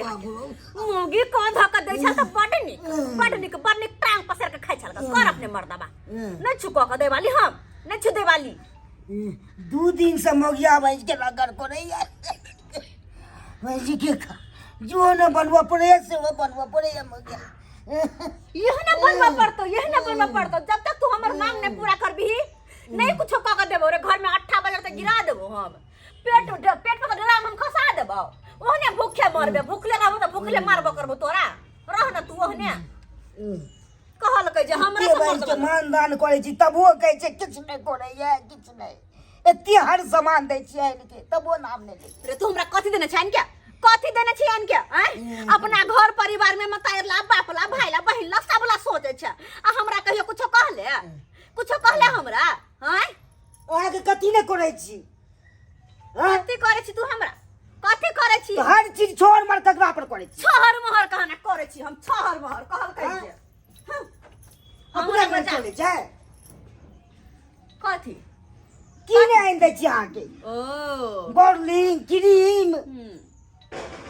मौगी कौन धक्का दै छल त बड नीक, बड नीक, बड नीक टांग पसार के खाइ छल। कर अपने मर्दबा नहीं छु कऽ के दै वाली, हम नहीं छु दै वाली। 2 दिन से मौगिया भैंस के रगड़ करैया। भैंसी के जो न बनबऽ पड़ैया सेहो बनबऽ पड़ैया मौगिया। यह ना बनबऽ पड़तो, यह ना बनबऽ पड़तो। जब तक तू हमर मांग नहीं पूरा करबिही, नहीं कुछो कऽ के देबो रे, घर में अट्ठा बजर त गिरा देबो हम। पेट पेट पर ड्राम हम खसा देबो, ओहने भूखे मरबे। भूखले रहबो त भूखले मारबो करबो तोरा। रह न तू ओहने। कहलकै जे हमरा एते से भैंस के मर्द मानदान करै छी तबो कहै छै किछु नहि करैया, किछु नहि। एते हर सामान दै छियै आनि के, तबो नाम नहि लै छै। रे, तू हमरा कथी देने छै के? कथी देने छै आनि के? आँय, अपना घर परिवार में मतार ला, बाप ला, भाई ला, बहिन ला, सब ला सोचे छै, आ हमरा कहियो कुछो कहले? कुछो कहले हमरा? आँय, अहाँके कथी नहि करै छी? आँय? कथी करै छी तू हमरा? कथी करै छी? तऽ हर चीज छोड़ मर ककरा पर करै छी? छहर मोहर कहना करै छी हम, छहर मोहर कहलकै आँय? जे हँ। अपने हमरा नहि बजा चलै छै। कथी की नहि आनि दै छी अहाँके? ओ बॉर्लिंग क्रीम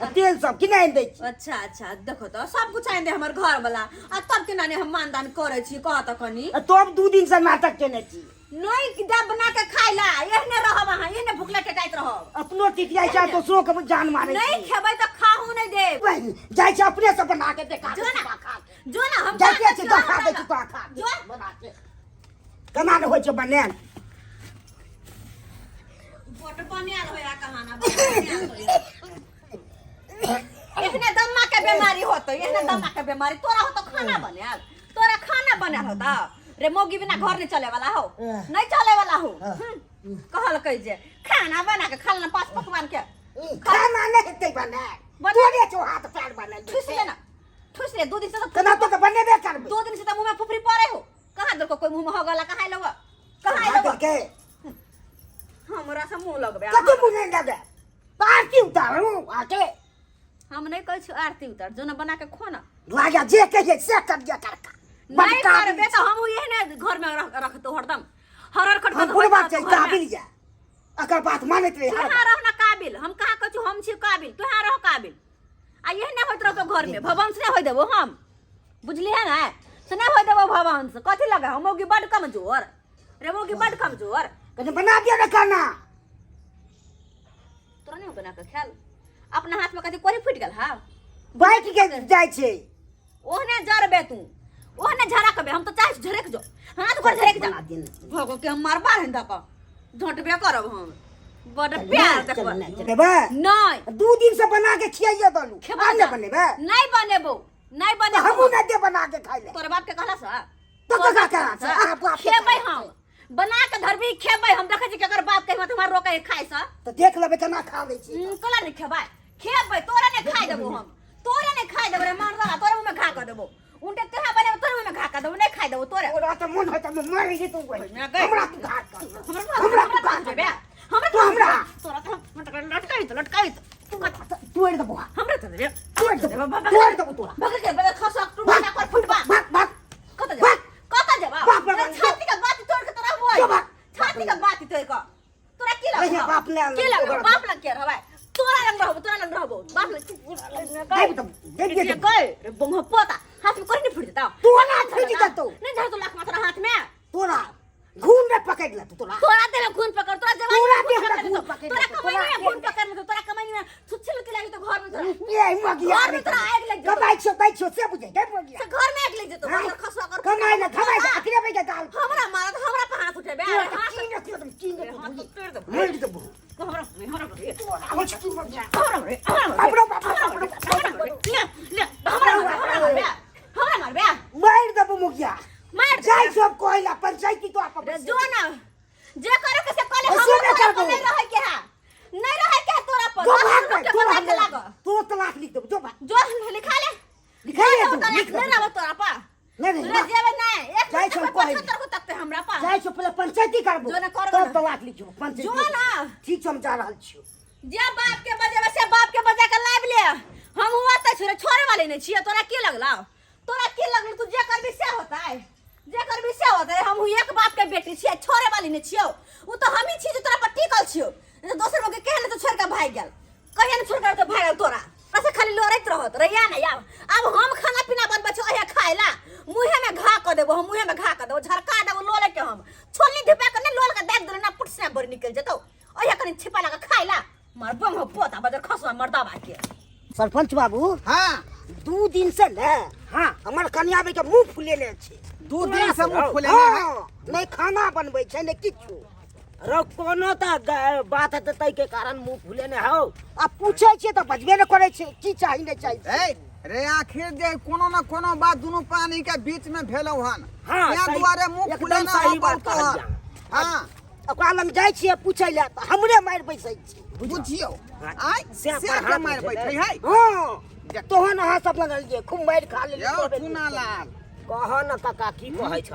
आ तेल सब की नहि आनि दै छी? अच्छा अच्छा, देखो तो सब कुछ आनि दे हमर घर वाला, आ तब केना ने हम मानदान करै छी? कह तऽ कनी। आ तब 2 दिन से नाटक केने छी। नहीं दे बना के खाइ ला, एहने रहब अहाँ, एहने भुखले टेटाइत रहब। अपनो टिटियाइ छै, दोसरो के जान मारै नहीं छी। खेबै तऽ खाहू नहीं देब। वही, जाइ छै अपने से बना के देखा जो दै ना। छी, खा के। जो ना, हम जाइते खा छी के देखा हमरा दै छी तोरा खा के जो। बना के। केना ने होइ छै बनायल? बड बनायल होया कहाना, बड बनायल होया। एहने दम्मा के बीमारी होतो, एहने दम्मा के बीमारी तोरा होतो। खाना बनायल, तोरा खाना बनायल होता रे? मौगी बिना घर नहीं चले वाला हो, नहीं चले वाला हो। कहलकै जे खाना बना के खाना पाँच पकवान के खाना नहि हेतै बनायल। तोरे छौ हाथ पैर बनायल। ठुस ले ना, ठुस ले। 2 दिन से तो केना तो बनेबे करबै। 2 दिन से तो मुंह में फुफरी पड़े हो। कहाँ देखो कोई मुंह में हो गला? कहाँ लगो, कहाँ लगो? के हमरा से मुंह लगबे? कथी मुंह नहि लगे? आरती उतारू आके। हम नहीं कहै छी आरती उतार। जो ना बना के खो ना। लागे जे कहिए से कर दिया करका। नहीं करबे तो हम एहने घर में रखतो हरदम हर हर खटखट। हम बुढ़बा छै, काबिल या अकर बात मानैत रही। तू रह ना काबिल। हम कहाँ कहै छी हम छी काबिल? तू रह काबिल आ एहने होइत रहतो घर में। भवंश नहीं होय देबो हम, बुझलियै ना? से नहीं होय देबो भवंश। कथी लगे हम मौगी बड कमजोर रे, मौगी बड कमजोर। कने बना दिया ना खाना। तोरा नहीं बना के ख्याल? अपना हाथ में कथी कोरी फूटि गेल? हा, बाइक के जाइ छै। ओहने जरबे तू, ओहने झरकबे। हम तो चाहे छी झरक जो, हाथ पर झरक जा। बना दिया ना। भगो के हम मारबा हन धक झटबे करब हम। बड प्यार देखब। बनेबै? नहीं। 2 दिन से बना के खियाइए दलू। खेबो आब नहि जा। बनेबै? नहीं बनेबो, नहीं तऽ बनेबो। हमहूँ नहि दे बना के खाइ ले। तोरे बाप के कहला से तो ककरा कहला से? अहाँ बाप के खेबै कहला। हम बना के धरबी, खेबै हम। देखै छी केकर बाप के हिम्मत हमरा रोके खाइ से। तऽ देख लेबै केना खा लै छी। कोला नहीं खेबै? खेबै, तोरा नहीं खाइ देबो हम, तोरा नहीं खाइ देबो रे मर्दवा। तोरे मुंह में घा कर देबो। उनटे तेहा बनेबो, तोरे मुंह में घा कर देबो। नहीं खाइ देबो तोरे। तोरा तऽ मोन होइत मरि जेतौ। हमरा तू घात कर, हमरा हमरा तू घात देबे, हमरा तू हमरा। तोरा तो हम लटकाई तो लटकाई तो तोड़ि देबो। हमरा तो देबे। तोड़ि देबो, तोड़ि देबो तोरा। भग के बगल खसक टूटा कर फुटबा। भाग भाग। कत जेबा? कत जेबा? बाप रे बाप। छाती के बात तोड़ के तोरा हुआ। जो भाग। छाती के बात तोड़ के तोरा की नहीं, लगो? बाप ले की लगो? ओकरा। बाप लग के रहबै? तोरा लग रहबो, तोरा लग रहबो। बाप लग देब तब देब के देब। गए रे बंग पोता, हाथ में कोई नहीं फूट देता। तोरा फूटि जेतौ। नहीं झड़ तो लाख मात्र हाथ में। तोरा घून रे पकड़ लेतौ तोरा। तोरा देह में खून पकड़, तोरा जवानी तोरा में देह खून में पकड़ खून लेतौ। पकड़ तोरा लेतौ, कमाई तोरा में देह खून में। पकड़ लेतौ, तोरा कमाई में छुच्छे लुकी लागी तो घर में तोरा ये मगिया घर में तोरा आग लग जेतौ। कमाई छौ दै छौ से बुझै गै मगिया। से घर में आग लग जेतौ। हाँ। घर खसुआ कर। कमाई ना कमाई ना अखने पे गाल। हमरा मारत, हमरा पर हाथ उठेबे? अरे हाथ की न तू की न हाथ तू तोड़ देबो। मरि देबो। हमरा हमरा तोरा होइ छै की मगिया? हमरा हमरा अपनो बाप अपनो। ले ले, हमरा हमरा मारबे, हमरा मारबे? मारि देबो मुखिया। मार दे। जाइ सब कहैला पंचायती तो आप। रे जो ना, जे करे के से कले। से हमरा नहि तोरा पर करबो। नहीं रहे के है, नहीं रहे के है तोरा पर। जो दस भाग रुपया भाग तोरा बना के लागो। तोरा तलाक लिख देबो, जो भाग। जो लिखा ले। लिखा ले जो तू, तलाक लिख नहीं दे। रहबो तोरा पर। नहीं नहीं रे जेबे नहीं एक जाइ छौ कहै। 75 को तकते हमरा पर। जाइ छौ, पहिले पंचायती करबो जो ना करबो तब ना। तलाक लिखबो पंचायती। जो ना। ठीक छौ, हम जा रहल छियौ। जे बाप के बजेबे से बाप के बजा के लाइब ले। हम हुआ त छोड़े छोड़े वाले नहीं छियै। तोरा की लगला? तोरा की लगल? तू जे करबी से होता है, जे करबी से होता है। हम एक बाप के बेटी छियै, छोड़े वाली नहीं छियौ। उ तो हम ही छी जे तोरा पर टिकल छियौ, नहीं तो दोसर लोग के केहन तो छोड़ के भाग गेल। कहिया ने छोड़ के तो भाग गेल तोरा। बस खाली लड़ैत रहत रैया नहीं। आब आब हम खाना पीना बनबै छी अहे खाय ला मुँहे में घा कऽ देबो हम, मुँहे में घा कऽ देबो, झरका देबो लोले के। हम छोलनी धिपा के नहीं लोल के दागि देलौ ना पुट से बड़ निकल जेतौ। अहे कनि छिपा लगा खाय ला मार बम हो पोता बजर खसुआ मर्दाबा के। सरपंच बाबू, हाँ, 2 दिन से ने, हाँ, हमर कन्या के मुंह फुलेने छै। 2 दिन से मुंह फुलेने है? हाँ, नहि खाना बनबै छै नहि किछु। रो कोनो तऽ बात हेतै ताहि के कारण मुंह फुलेने हौ। आ पूछै छियै तऽ बजबे नहि करै छै, की चाही नहि चाही। ए रे, आखिर जे कोनो न कोनो बात दुनू प्राणी के बीच में भेलौ हन, हाँ, तें सही- दुआरे मुंह एकदम फुलेने सही हौ बात बहुतो हन। कहलियै। हाँ। ओकरा लग जाइ छियै पूछै लए तऽ हमरे मारि बैसै छै। बुझियौ। हाँ, आय से से पर के हाथ मारि उठेतै। बैठे है। हाँ, तोहन अहाँ सब लग एलियै, खूब मारि खा लेलियै। यौ तबे। चुना लाल। कह न काका, की कहै छ?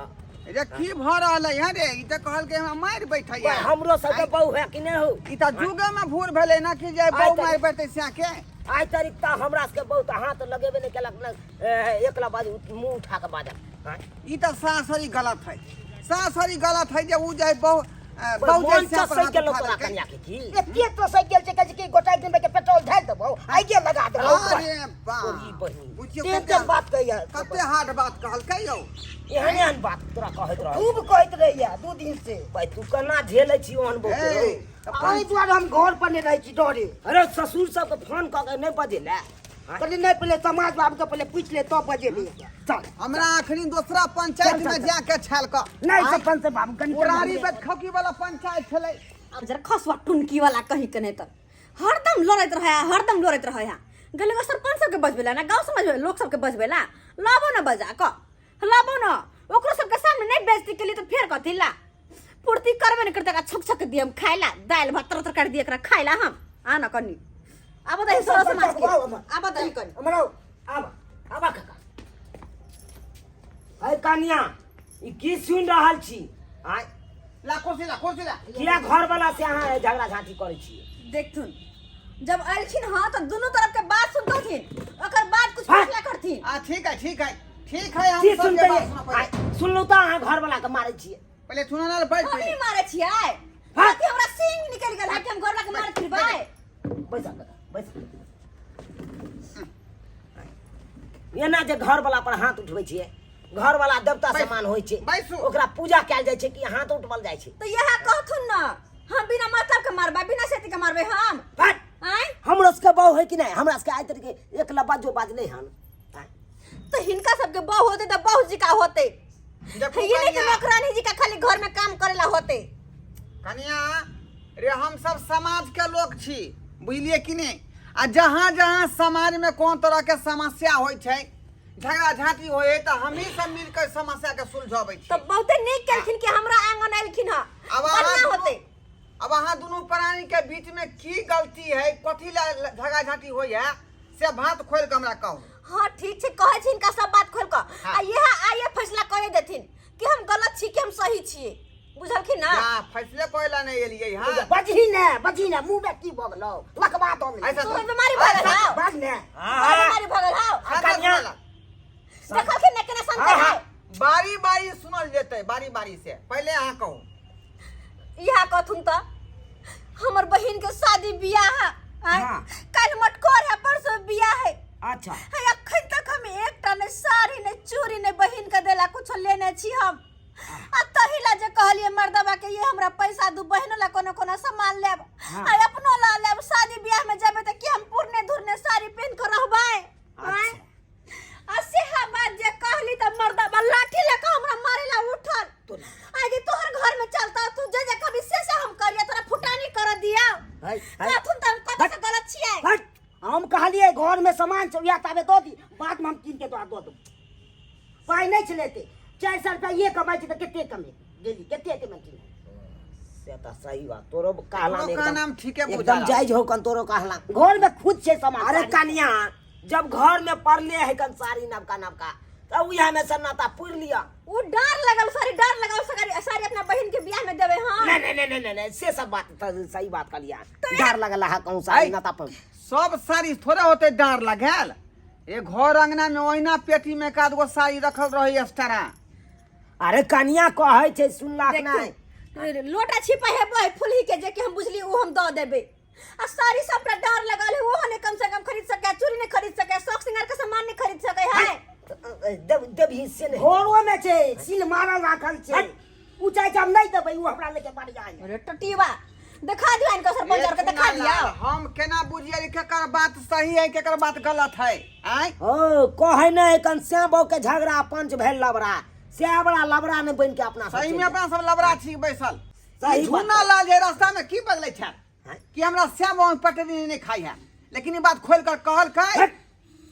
रे, की भऽ रहल है रे? ई तऽ कहलकै हमरा मारि बैठे है। हमरो सबके बहु है कि नहि हो? ई तऽ जुगे में भूर भेलै ना कि जे बहु तऽ- मारि बैठे से के। आइ तारीख तऽ हमरा सबके बहु तऽ हाथ लगेबे नहि केलक ने, एकला बाजू मुँह उठा कऽ बाजल। आँय? ई तऽ सरासरी गलत है, सरासरी गलत है जे उ जे बहु बहु मोन जे से पर चसै हाथ गेलौ उठा तोरा देलकै। कन्या के की? एते तो गेल छै, कहै छै कि गोटा दिन के पेट्रोल ढालि देबौ, आइगे लगा देबौ। अरे बा, तोरी बहिन। बुझियौ तेहन कते तेहन बात कहैया। कते हार्ड बात कहलकै यौ। एहन एहन बात तोरा कहैत रहै? खूब कहैत रहैया 2 दिन से। भाइ, तू केना झेलै छी ओहन बहु के ए, रौ? तऽ एहि दुआरे हम घर पर नहि रहै छी डरे। अरे, ससुर सबके फोन कऽ के नहि बजेले? कहलियै नहि, पहिले समाज बाबू के पहिले पूछि ले तब बजेबै, चल। हमरा अखनी दोसरा पंचायत चल, चल, में चल। जाके छाल क नहि सरपंच बाबू, कनि उरारी बेटखौकी वाला पंचायत छलै। अब जरा खसुआ टुनकी वाला कहीं के नहीं तऽ हरदम लड़ैत रहे, हरदम लड़ैत रहे। है गेलै सरपंच सबके बजबेला ना गाँव समाज लोक सबके बजबेला, लाबो ना बजा कऽ लाबो ना, ओकरो सबके सामने नहीं बेइज्जती केली तऽ फेर कथी ला? पूर्ति करबे नहीं करते, छक छक दिए हम खाए ला, दालि भात तर तरकारी दिए एकरा खाए ला हम। आ ना कनी आब दही सोरो समाज के, आब दही कनी। हमरो आब आब काका। अरे कन्या, ई की सुनि रहल छी? आँय? ला कुर्सी, ला कुर्सी ला। किया घर वाला से अहाँ झगड़ा झांटी करै छी? देखथुन, जब एलखिन हँ तऽ दुनू तरफ के बात सुनतथिन, ओकर बाद कुछ हाँ। फैसला करथिन। आ ठीक है, ठीक है, ठीक है, हम की सबके सुनते? बात सुनऽ पहिले। आँय, सुनलहुँ तऽ अहाँ घर वाला के मारै छियै। पहिले सुनऽ ना, बैठ हम नहीं पहिले। मारे छियै। हाँ। कि हमरा सींग निकलि गेल है कि हम घर वाला के मारे फिरबै? बैसा काका, बैसा। एना जे घर वाला पर हाथ उठबै छियै, घर वाला देवता बैस- समान होइ छै। बैसू। ओकरा पूजा कयल जाइ छै कि हाथ उठबल जाइ छै? तऽ इएह कहथुन न, हम बिना मतलब के मारबै, बिना सेती के मारबै हम? हट। आँय? हमरो सबके बहु है कि नहि? हमरा सबके आइ तक एक लब्बा जो बाजलै हन, आँय? तऽ हिनका सबके बहु होते तऽ बहु जी का होते। देखू ये नहीं कि कनिया, नौकरानी जी का खाली घर में काम करेला होते। कनिया रे, हम सब समाज के लोग छी, बुझलिए कि नहि? आ जहाँ जहाँ समाज में कोन तरह के समस्या होइ छै, झगड़ा झांटी होइ है, तऽ हमही सब मिल के समस्या के सुलझाबै छी। तऽ बहुते नीक केलखिन कि हमरा आंगन एलखिन हँ। अब अहाँ बढ़िया दुनू- होते। अब अहाँ दुनू प्राणी के बीच में की गलती है, कथी ला झगड़ा झांटी होइ है, से भात खोल के हमरा कहू। हाँ, ठीक छै, कहै छी हिनका सब बात खोल कऽ। हाँ। आ इएह आइए फैसला करे देथिन कि हम गलत छी कि हम सही छियै, बुझलखिन ना? जा, फैसले करे ला नहीं एलियै हाँ। बजही ने, बजही ने, मुंह में की भऽ गेलौ, लकवा दऽ गेलै। ऐसा तोहर बीमारी भऽ गेल हौ? बाज ने। तोहर बीमारी भऽ गेल हौ? हाँ, कनिया। सुनला। देखलखिन ने केना संत हाँ, है। हाँ। बारी बारी सुनल जेतै, बारी बारी से। पहिले अहाँ कहू। इएह कहथुन तऽ हमर बहिन के शादी बियाह है, आँय? हाँ। काल्हि मटकोर है, परसों बियाह है। अच्छा। है, अखन तक हम एकटा ने साड़ी ने चूड़ी ने बहिन के देला कुछो लेने छी हम। आ तही ला जे कहलिए मर्दबा के ये हमरा पैसा दू, बहिनो ला कोनो कोनो सामान लेब हाँ। आ अपनो ला लेब। शादी बियाह में जेबै तऽ की हम पुरने धुरने साड़ी पहिन के रहबै, आँय? अच्छा। आ सेहा बात जे कहली तऽ मर्दबा लाठी लऽ कऽ हमरा मारे ला उठल। आगे तोहर घर में चलता, तू जे जे कभी से से हम करिए, तोरा फुटानी कर दिया। है, है। कहथुन तऽ हम कतऽ से गलत छियै? हट, हम कहलियै घर में सामान छै, उएह ताबे दऽ दी, बाद में हम कीन के तोरा दऽ देबौ। पाइ नहि छलै एते, 400 रुपया ये कमाइ छै तऽ कते कमे डेली, कते एते में किनै? से तऽ सही बात तोरो कहला तोरो में एकदम कहना में ठीके एकदम बुझाला। जायज हो कन तोरो कहला। घर में खुद छै सामान अरे साड़ी। कनिया, जब घर में पड़ले है कन साड़ी नवका नवका, तब उएह में से नाता पुर लिया। उ डर लगल सारी, डर लगल सारी, सारी अपना बहिन के बियाह में देबै हम। नहीं नहीं नहीं नहीं नहीं, से सब बात तऽ सही बात कहलिया, डर लगल है कहूँ साड़ी ऐ। नाता पर। सब साड़ी थोड़े होते डार लगल। ए घर अंगना में ओहिना पेटी में एक आध गो साड़ी रखल रहे एक्स्ट्रा। अरे कनिया, कहै छै सुनलक? देखू, नहि। लोटा छिपा हेबै फुलही के, जे कि हम बुझली ओ हम दऽ देबै। आ साड़ी सबटा डार लगल है ओहो नहीं कम से कम खरीद सके चूड़ी नहीं खरीद सके शौक सिंगार के सामान नहीं खरीद सके है। देव देवही से नहीं। घरो में छै सील मारल राखल छै। उ चाहे छै हम नहीं देबै, उ हमरा लेके बढ़ जाए। अरे टटीवा देखा दियो इनका सरपंच और के देखा दियो। हम केना बुझिए केकर बात सही है केकर बात गलत है? आय ओ कहै नै कन श्याम के झगड़ा पंच भेल लबड़ा, श्याम बड़ा लबड़ा नहीं बन के अपना सही में अपना सब लबड़ा छी बैसल। सही बात। झूना लाल जे रास्ता में की बदलै छै कि हमरा श्याम बाबू पटरी नहीं खाई है, लेकिन ई बात खोल कर कहल कै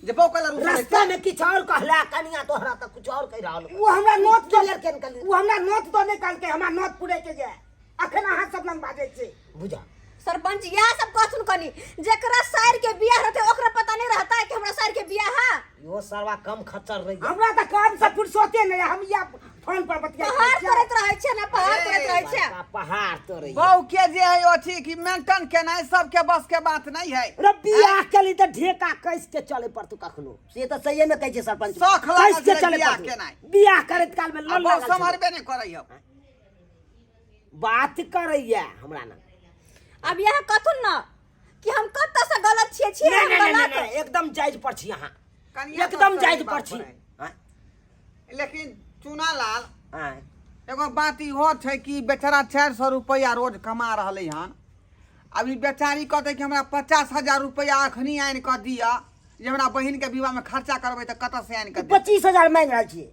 जे बौ कलर रास्ता में किछ और कहला कनिया तोहरा त कुछ और कह रहल। उ हमरा नोत क्लियर केन कहली? उ हमरा नोत दो नहीं कहलकै, हमरा नोत पुरे के जे अखन अहाँ सब लग बाजै छै। बुझा सरपंच यह सब कहथुन कनी जेकरा सार के बियाह रहते ओकरा पता नहीं रहता है कि हमरा सार के बियाह है। यो सरवा कम खच्चर रही। हमरा त काम से फुर्सते नहीं, हम या फोन पर बतिया पहाड़ तोड़ैत रहै छै ना, पहाड़ तोड़ैत रहै छै। पहाड़ तोड़ै बहू के जे है अथी कि मेंटेन केनाइ सबके बस के बात नहीं है। रे बियाह के लिए त ढेका कस के चले पड़तौ कखनो। से त सही में कहै छै सरपंच। शौख कस लागल के छै चले बियाह पड़तौ। केनाइ। बियाह करैत काल में आ लल बहू लागल छै। सम्हारबे नहीं करै हौ। बात करैया हमरा ना। अब यह कहथुन ना कि हम कत से गलत छियै, छियै नहीं, हम नहीं, नहीं, गलत। नहीं, एकदम जायज पर छी अहाँ। कनिया तो एकदम सही जायज बात पर छी। पर है। लेकिन चुना लाल हाँ। एगो बात इहो छै कि बेचारा 400 रुपया रोज कमा रहलै हन। अभी बेचारी कहतै कि हमरा 50,000 रुपया अखनी आनि कऽ दिअ जे हमरा बहिन के विवाह में खर्चा करबै तऽ कतऽ से आनि कऽ देब? 25,000 मांगि रहल छियै,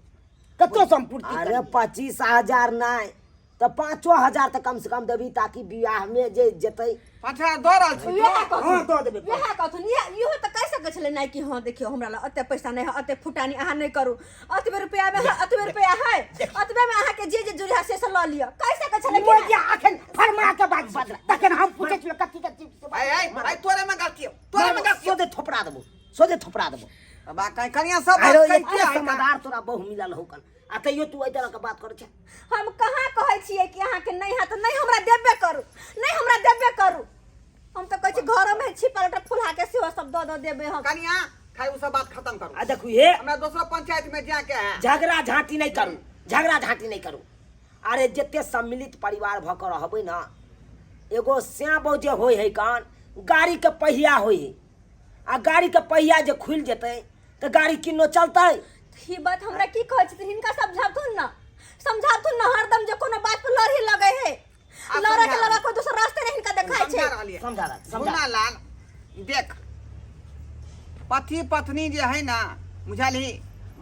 कतौ से हम पूर्ति अरे करबै? 25,000 नहि तऽ 5,000 तऽ कम से कम देबी ताकि बियाह में जे जेतै। 5,000 दऽ रहल छी इएह तो? कहथुन। हाँ, दऽ देबै। इएह कहथुन, इहो तऽ कहि सकै छलै नहि कि हाँ देखियौ हमरा लग एते पैसा नहि है, एते फुटानी अहाँ नहि करू, एतबे रुपया में है, एतबे रुपया है, एतबे में अहाँके जे जे जुड़िया से से लऽ लिअ, कहि सकै छलै कि मोदिया नहि? अखन फरमा के बात बदला, तखन हम पूछै छियै कथी कथी से बात। आइ, आइ, आइ, तोरे में गलती हौ, तोरे में गलती हौ। सोझे थोपड़ा देबो, सोझे थोपड़ा देबो। बा कहीं कनिया सब बात अरे कहिते एते है का? समादार तोरा बहु मिलल हौ कन, आ तैयो तू एहि तरह के बात करै छै। हम कहाँ कहै छियै कि अहाँके नहि हैत, नहि हमरा देबे करू, नहि हमरा देबे करू। हम तऽ कहै छी घरमे छिपल एकटा फुलहा के सेहो सब दऽ दऽ देबै हम। कनिया खाइ उ सब बात खत्म करू। आ देखू हे, हमरा दोसर पंचायत में जाके है। झगड़ा झांटी नहीं करू, झगड़ा झांटी नहीं करू। अरे जते सम्मिलित परिवार भऽ कऽ रहबै ना, एगो श्याम जे होइ है कान गाड़ी के पहिया होइ है, आ गाड़ी के पहिया जे खुलि जेतै तऽ गाड़ी किन्नो चलतै। ई बात हमरा की कहै छथिन, हिनका समझाथुन ना, समझाथुन ना हरदम जे कोनो बात पर लड़े लगे है, आ लड़े के समझा। अलावा कोई दोसर रास्ते नहीं हिनका देखाइ छै। समझा रहलियै। समझा रहल, समझा। मुन्ना लाल देख, पति पत्नी जे है ना बुझलही,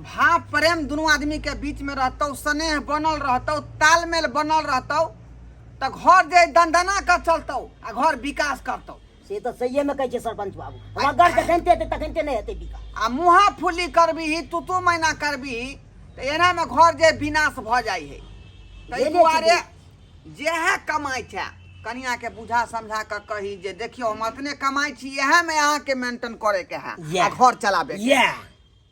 भाव प्रेम दुनू आदमी के बीच में रहतौ, स्नेह बनल रहतौ, तालमेल बनल रहतौ, तऽ घर जे दंदना के चलतौ आ घर विकास करतौ। से तऽ सहिए में कहै छै सरपंच बाबू, हमरा घर जखनते हेतै तखनते नहि हेतै विकास। आ मुहा फुली करबीही, तू तू महीना करबीही तऽ एना में घर जे विनाश भऽ जाइ है। ताहि भेले दुआरे छै। जेहे कमाइ छै कनिया के बुझा समझा कऽ कही जे देखियौ हम अतने कमाइ छी, इएह में अहाँके मेंटेन करे के है आ घर चलाबे के।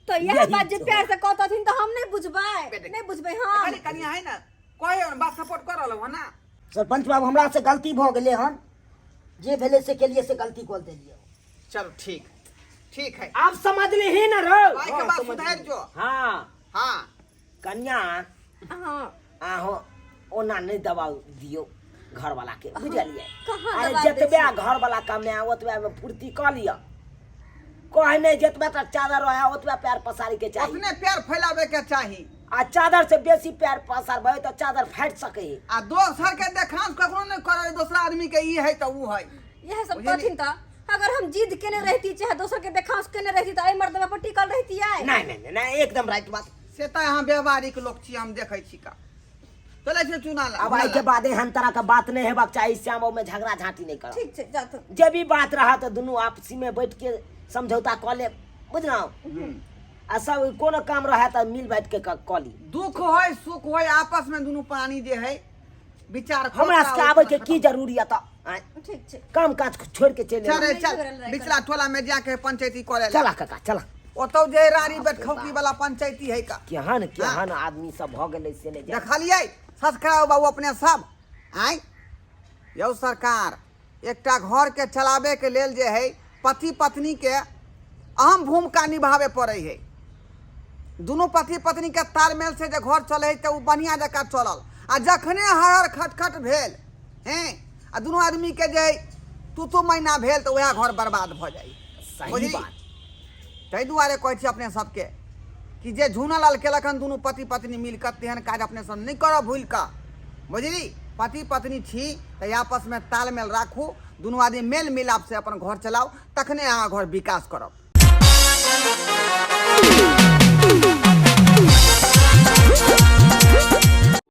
तो यह यही बात जे तो। प्यार से कहतथिन तऽ हम नहि बुझबै, नहि बुझबै हम। खाली कनिया है ना कहे बात सपोर्ट कर रहल हो ना। सरपंच बाबू हमरा से गलती भऽ गेलै हन, जे भेलै से केलिए से गलती कऽ देलियै। चलो ठीक ठीक है, आब समझली ना रो। भाई के बात सुधार जो। हाँ। हाँ। कन्या। हाँ। आहो ओना नहीं दबाव दियो घर वाला के, बुझलियै? कहाँ अरे दबाव दै जतबे छियै? घर वाला कमाए ओतबे में फुर्ती कऽ लिअ, कहे नहीं जतबे तक चादर रहे ओतबे पैर पसारी के चाही, ओतने पैर फैलावे के चाही। आ चादर से बेसी पैर पसारबै तऽ चादर फाटि सकै है। आ दोसर के देखांस ककरो नहीं करे, दोसरा आदमी के ई है तऽ ऊ है। यह सब बुझलियै? कहथिन तऽ अगर हम जिद केने रहती चाहे दोसर के देखांस केने रहती तऽ एहि मर्दबा पर टिकल रहती आइ। नहीं नहीं नहीं, नहीं एकदम राइट बात। से तऽ अहाँ व्यवहारिक लोक छी, हम देखै छी का चलै छै चुना ला। अब आई के बाद एहन तरह के बात नहीं हेबाक चाही, श्याम में झगड़ा झांटी नहीं करब। ठीक छै, जाथु। जे भी बात रहा तऽ दुनू आपसी में बैठ के समझौता कऽ लेब, बुझलहुँ? आ सब कोनो काम रहे तऽ मिल बैठ के कऽ ली। दुख होय सुख होय आपस में दुनू प्राणी जे है विचार कऽ हमरा कऽ सबके आबै के की जरूरी है तऽ? आँय? ठीक छै, काम काज छोड़ के चलि चल एलहुँ। रे, नहि चल झगड़ल रहै। बिचला टोला में जाके पंचायती करे ला। चला काका चला, ओतौ जे रानी बैठखौकी वाला पंचायती है का। केहन केहन आदमी सब भऽ गेलै से नहि जानि। देखलियै सस्कराउ बाबू अपने सब आँय यौ सरकार, एकटा घर के चलाबे के लेल जे है पति पत्नी के अहम भूमिका निभावे पड़े है। दुनू पति पत्नी के तालमेल से जे घर चले है तऽ ओ बढ़िया जकाँ चलल, आ जखने हर खटखट भेल हैं आ दुनू आदमी के जे तू तू महीना भेल तऽ उएह घर बर्बाद भऽ जाइ। सही बुझली? बात। ताहि दुआरे कहै छी अपने सबके कि जे झूनालाल केलक हन दुनू पति पत्नी मिल कऽ, तेहन काज अपने सब नहि करब भूलि कऽ। बुझली? पति पत्नी छी तऽ आपसमे तालमेल राखू, दुनू आदमी मेल मिलाप से अपन घर चलाउ, तखने अहाँ घर विकास करब।